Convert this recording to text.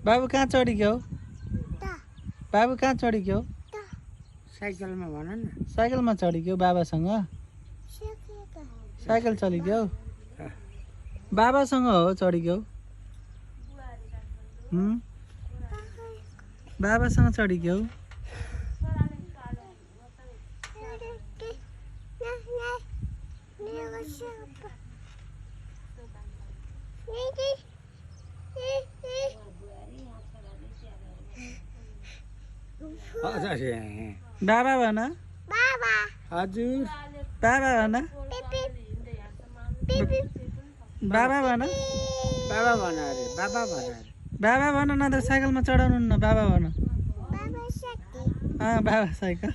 बाबु कहाँ चढी गयो बाबु कहाँ चढी गयो साइकलमा भन न साइकलमा चढी गयो बाबासँग साइकल चढी गयो बाबासँग हो चढी गयो बाबासँग चढी गयो बाबा भन हजुर बाबा भन बाबा भन बाबा भन अरे बाबा भन अरे बाबा भन न त साइकलमा चढाउनु न बाबा भन बाबा साइकल